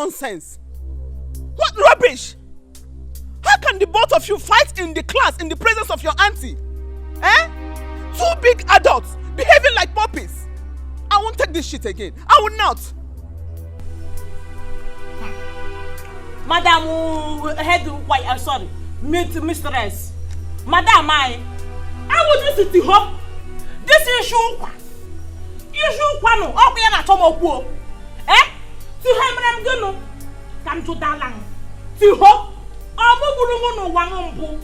nonsense? What rubbish? How can the both of you fight in the class in the presence of your auntie? Two big adults behaving like puppies. I won't take this shit again. I will not. Madam, head white. Sorry, mistress. Madam, I would listen to her. This issue. No. Oh, we are not talking. To him, I'm gonna come to Dalang. To her. I'm going to one on. To him,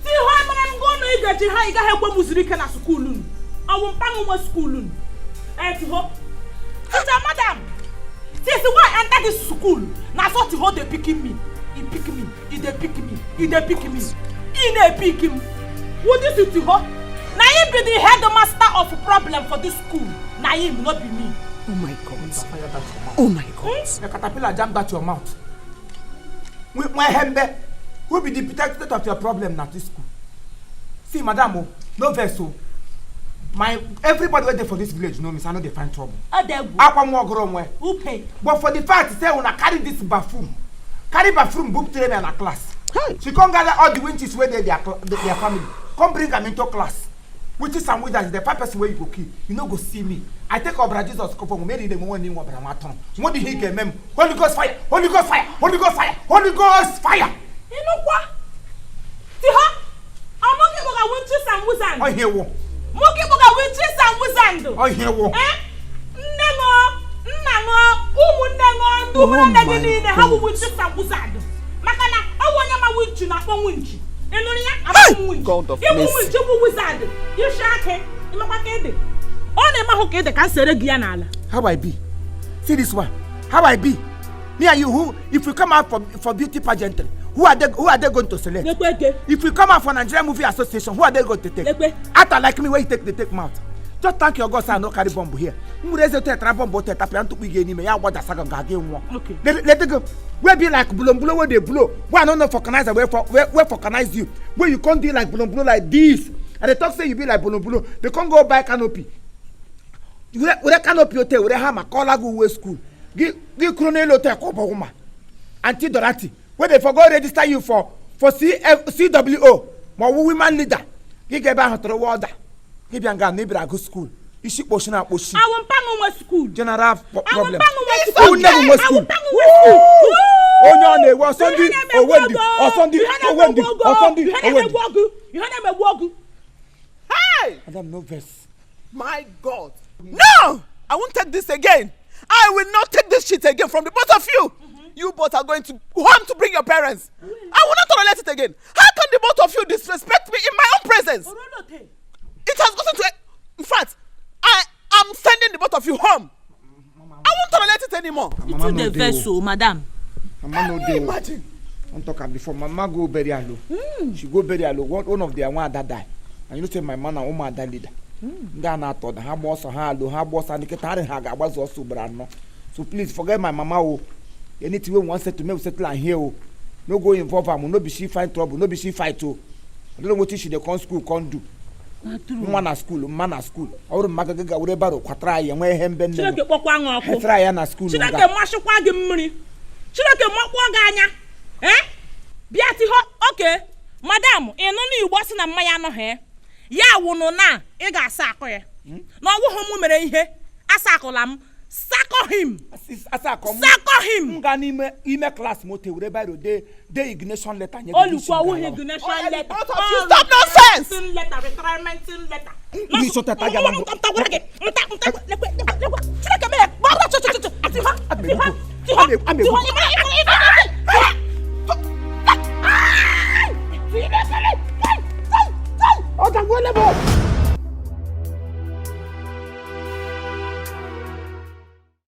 I'm going to get to high. I have one music in a school. I won't bang school. And to her, madam. This is why enter this school. Now what to hold they picking me. He pick me. He they pick me. He they pick me. He they pick him. What is it to her? Now he be the headmaster of problem for this school. Now he will not be me. Oh my God. Oh my God. The caterpillar jump back to your mouth. My hembe will be the protector of your problem at this school. See, madam, no vessel. Everybody waiting for this village know me, so I know they find trouble. Who pay? But for the fact say when I carry this bathroom book to them in a class. She can't gather all the winches where their family. Come bring them into class. Which is some wizards, the purpose where you go kill. You know go see me. I take over Jesus for me the morning what What did he get mem? Holy Ghost fire! Holy Ghost fire! Holy Ghost fire! Holy Ghost fire! You know what? See her? I'm not going to win to some wizard. I hear one. Mokibuga witches and wizard. I hear one. How witches and wizard. Makana, I want my witch not one winch. God of mercy. Wizard. You shake in my pocket. Only my hook the cancer Gianala. How I be? See this one. How I be? Me and you who if we come out for beauty pageantry, who are they going to select? If we come out for Nigeria Movie Association, who are they going to take? After like me where you take they take mouth. Just thank your God say no carry bomb here. Mureze te tra bomb te tap and to be me ya what saga again one. Okay. Let it go. We be like blow where they blow. Why not organize where organize you? Where you can't do like blow like this. And they talk say you be like blow. They can't go buy canopy. You with canopy hotel with a hammer call go school. Give Colonel Hotel Koboma. Auntie Dorati. Where they forgot register you for CWO. My women leader. Give back to the water. Give young guy maybe a good school. You should push up push. I want Pango school. General problem. I will never school. Oh no, was Sunday or Wendy or Sunday or Wendy or Sunday or Wendy. You had a walk. Hey! Madam, no verse. My God. No! I won't take this again. I will not take this shit again from the both of you. You both are going to home to bring your parents. I will not tolerate it again. How can the both of you disrespect me in my own presence? It has gotten to... In fact, I am sending the both of you home. I won't tolerate it anymore. It's in the vessel, madam. Mama no imagine. I'm talking before Mama go bury alone. She go bury alone. One of their one that die. And you know say my man and woman that leader. That na thought her boss her boss and the carry her was also brand. So please forget my mama. Oh, anything we want to make settle and here. No go involve her. No be she find trouble. No be she fight too. I don't know what she dey come school can't do. Man at school. Our magaga would borrow quatray and wear him bend. Try and a school. Should I get much money? Should I get more Ganya? Biati ho, okay. Madam, and only wasn't a mayano hair. Ya wono na, ega sako ye. No wo homu mere ihe. Asako lam, sako him. Sako him. Ngani ime class mote ure by the ignition letter. Olukwa wo ignition letter. Stop nonsense. Letter, retirement letter. You shot at Tagala.